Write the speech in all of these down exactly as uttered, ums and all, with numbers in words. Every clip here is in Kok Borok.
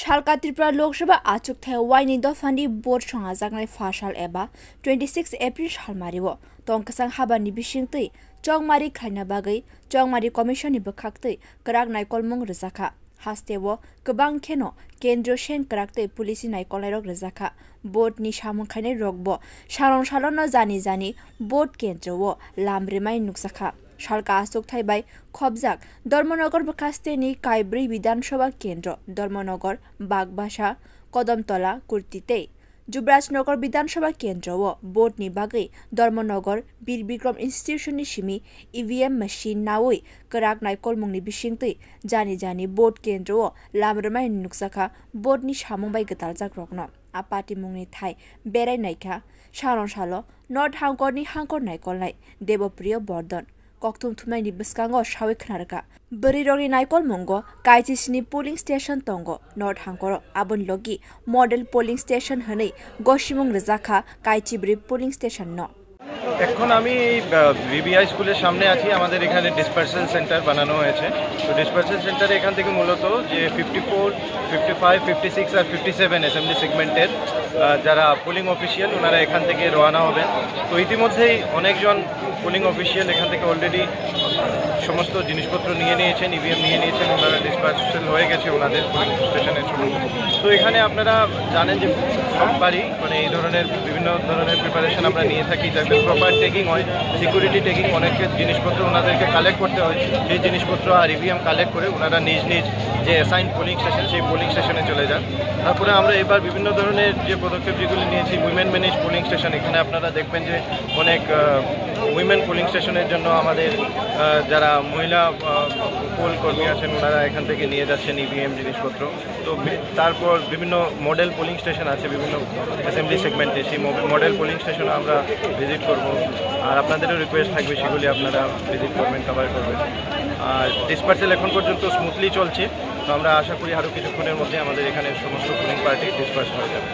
Salka Tripura Lok Sabha achukthai waini dophani vote songnajaknai phasal eba twenty six April salmario tongkwsang habani bisingtwi chongmari khlaina bagwi chongmari commission ni bwkhaktwi kwrak naikolmung rwjakha. Hasteo kwbang kheno kendriyo seng kwraktwi policy naikolnairok rwjakha. Vote ni samung khainai rokbo sarong salono jani jani vote kendro o lam rwmani nukjakha. Salka achukthai bai khobjak Dharmanagar bwkhasteni kaibrwi Bidhan Sabha kendro, Dharmanagar, Bagbasa, Kodamtola, Kurti tei Jubrajnagar Bidhan Sabha kendro o vote ni bagwi Dharmanagar Bir Bikram Institution ni simi E V M machine nawi kwrak naikolmung ni bisingtwi jani jani vote kendro o lam rwmani nukjakha vote ni samung bai gwtaljak rokno. A patimung ni thai berai naikha sarong salo North Hangkor ni hangkor naikolnai Debopriyo Bordon. Kokthum thumnaini bwskango sawi khna rwkha. Bwrwirokni naikolmungo kaichisini polling station tongo North Hangkoro, aboni logi model polling station hwnwi gosimung rwjakha kaichibrwi polling station no. এখন আমি ভিবিআই স্কুলের সামনে আছি। আমাদের এখানে dispersal centre বানানো হয়েছে। তো ডিসপার্সাল সেন্টারে এখান থেকে মূলত যে fifty four, fifty five, fifty six আর ফিফটি সেভেন অ্যাসেম্বলি সেগমেন্টের যারা পোলিং অফিসিয়াল, ওনারা এখান থেকে রওনা হবেন। তো ইতিমধ্যেই অনেকজন পোলিং অফিসিয়াল এখান থেকে অলরেডি সমস্ত জিনিসপত্র নিয়ে নিয়েছেন, ইভিএম নিয়ে নিয়েছেন, ওনারা ডিসপার্সাল হয়ে গেছে ওনাদের পোলিং স্টেশনের সমস্ত। তো এখানে আপনারা জানেন যে সব বাড়ি মানে এই ধরনের বিভিন্ন ধরনের প্রিপারেশন আমরা নিয়ে থাকি, যাতে প্রপার টেগিং হয়, সিকিউরিটি টেগিং, অনেক জিনিসপত্র ওনাদেরকে কালেক্ট করতে হয়, সেই জিনিসপত্র আর ইভিএম কালেক্ট করে ওনারা নিজ নিজ যে অ্যাসাইন পোলিং স্টেশন, সেই পোলিং স্টেশনে চলে যান। তারপরে আমরা এবার বিভিন্ন ধরনের যে পদক্ষেপ যেগুলি নিয়েছি, উইমেন ম্যানেজ পোলিং স্টেশন, এখানে আপনারা দেখবেন যে অনেক উইমেন পোলিং স্টেশনের জন্য আমাদের আহ, যারা মহিলা পোল কর্মী আছেন, ওনারা এখান থেকে নিয়ে যাচ্ছেন ইভিএম জিনিসপত্র। তো বি- তারপর বিভিন্ন মডেল পোলিং স্টেশন আছে বিভিন্ন অ্যাসেম্বলি সেগমেন্টে, সেই মডেল পোলিং স্টেশনে আমরা ভিজিট করব। আর আপনাদেরও রিকোয়েস্ট থাকবে, সেগুলি আপনারা ভিজিট করবেন, কভার করবেন। আর ডিসপার্সেল এখন পর্যন্ত স্মুথলি চলছে, তো আমরা আশা করি আরও কিছুক্ষণের মধ্যে আমাদের এখানে সমস্ত পোলিং পার্টি ডিসপার্স হয়ে যাবে।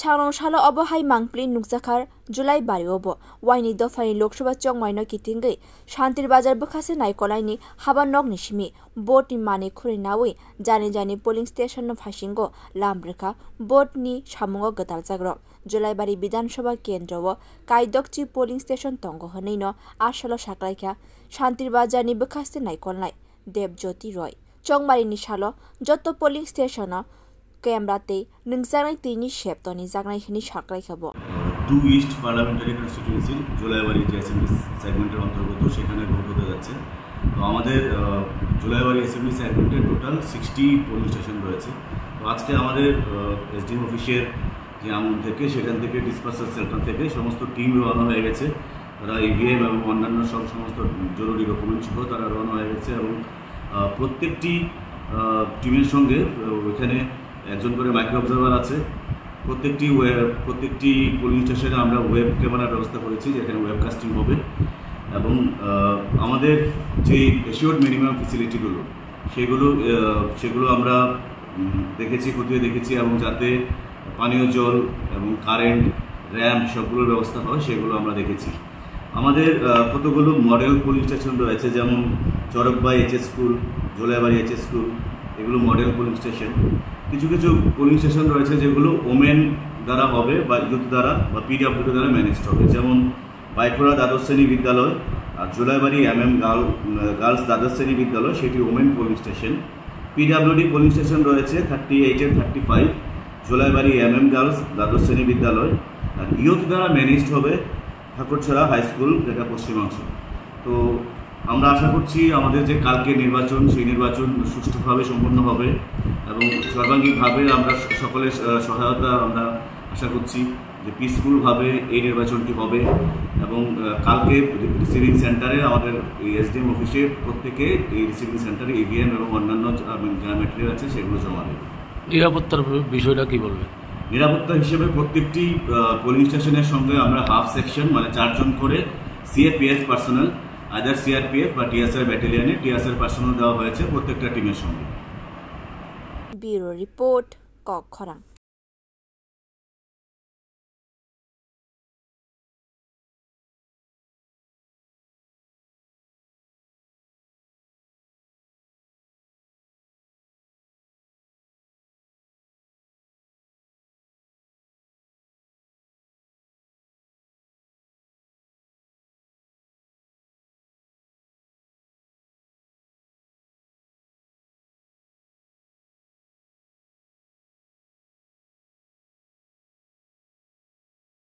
Sarong salo obo hai mangpili nukjakha July bari obo waini dophani Lok Sabha chongmaino kitingwi Shantir Bazar bwkhase naikolnaini haba nokni simi vote ni manwi khurwi nawi jani jani polling station no phasingo lam rwkha vote ni samungo gwtaljakrok. Julaibari Bidhan Sabha kendro o kaidokchi polling station tongo hwnwi no a salo saklaikha Shantir Bazar ni bwkhaste naikolnai Debjyoti Roy. Chongmari ni salo joto polling station o camera tei nungjaknai twi ni sep tonijaknai hwnwi saklaikha bo. To east parliamentary কনস্টিটিউয়েন্সির জুলাইবাড়ি যে assembly সেগমেন্টের অন্তর্গত, সেখানে ভোট হতে যাচ্ছে। তো আমাদের আহ, জুলাইবাড়ি অ্যাসেম্বলি সেগমেন্টে টোটাল সিক্সটি পোলিং স্টেশন রয়েছে। তো আজকে আমাদের এসডিএম অফিসের যে আমল থেকে, সেখান থেকে ডিসপার্সাল সেন্টার থেকে সমস্ত টিম রওনা হয়ে গেছে। তারা ইভিএম এবং অন্যান্য সব সমস্ত জরুরি ডকুমেন্ট সহ তারা রওনা হয়ে গেছে এবং আহ, প্রত্যেকটি আহ, টিমের সঙ্গে আহ, ওইখানে একজন করে মাইক্রো অবজার্ভার আছে। প্রত্যেকটি ওয়ে- প্রত্যেকটি পোলিং স্টেশনে আমরা ওয়েব ক্যামেরার ব্যবস্থা করেছি, যেখানে ওয়েব কাস্টিং হবে। এবং আহ, আমাদের যে অ্যাসিওর্ড মিনিমাম ফেসিলিটিগুলো, সেগুলো আহ, সেগুলো আমরা উম, দেখেছি, খতিয়ে দেখেছি, এবং যাতে পানীয় জল এবং কারেন্ট, র্যাম্প সবগুলোর ব্যবস্থা হয়, সেগুলো আমরা দেখেছি। আমাদের আহ, কতগুলো মডেল পোলিং স্টেশন রয়েছে, যেমন Charakbai HS school, Jolaibari HS school, এগুলো মডেল পোলিং স্টেশন। কিছু কিছু পোলিং স্টেশন রয়েছে যেগুলো ওমেন দ্বারা হবে বা ইউথ দ্বারা বা পিডাব্লিউডি দ্বারা ম্যানেজড হবে, যেমন বাইখোড়া দ্বাদশ শ্রেণী বিদ্যালয় আর জোলাইবাড়ি এমএম গার্ল গার্লস দ্বাদশ শ্রেণী বিদ্যালয়, সেটি women polling station. PWD polling station রয়েছে থার্টি এইটের thirty five, Jolaibari MM girls দ্বাদশ শ্রেণী বিদ্যালয়। আর ইউথ দ্বারা ম্যানেজড হবে ঠাকুরছড়া হাই স্কুল, যেটা পশ্চিমাংশ। তো আমরা আশা করছি আমাদের যে কালকে নির্বাচন, সেই নির্বাচন সুষ্ঠুভাবে সম্পন্ন হবে এবং সর্বাঙ্গীনভাবে আমরা সকলের আহ, সহায়তা আমরা আশা করছি যে পিসফুলভাবে এই নির্বাচনটি হবে এবং আহ, কালকে রিসিভিং সেন্টারে আমাদের এই এসডিএম অফিসে প্রত্যেকে এই রিসিভিং সেন্টারে ইভিএম এবং অন্যান্য যা- যা ম্যাটেরিয়াল আছে সেগুলো জমা দেবে। নিরাপত্তার বিষয়টা কি বলবেন? নিরাপত্তা হিসেবে প্রত্যেকটি আহ, পোলিং স্টেশনের সঙ্গে আমরা হাফ সেকশন, মানে চারজন করে সিএপিএফ পার্সোনাল, আদার সিআরপিএফ বা টিএসআর ব্যাটালিয়নে টিএসআর পার্সোনাল দেওয়া হয়েছে প্রত্যেকটা টিমের সঙ্গে। Bureau Report, Kok Khorang.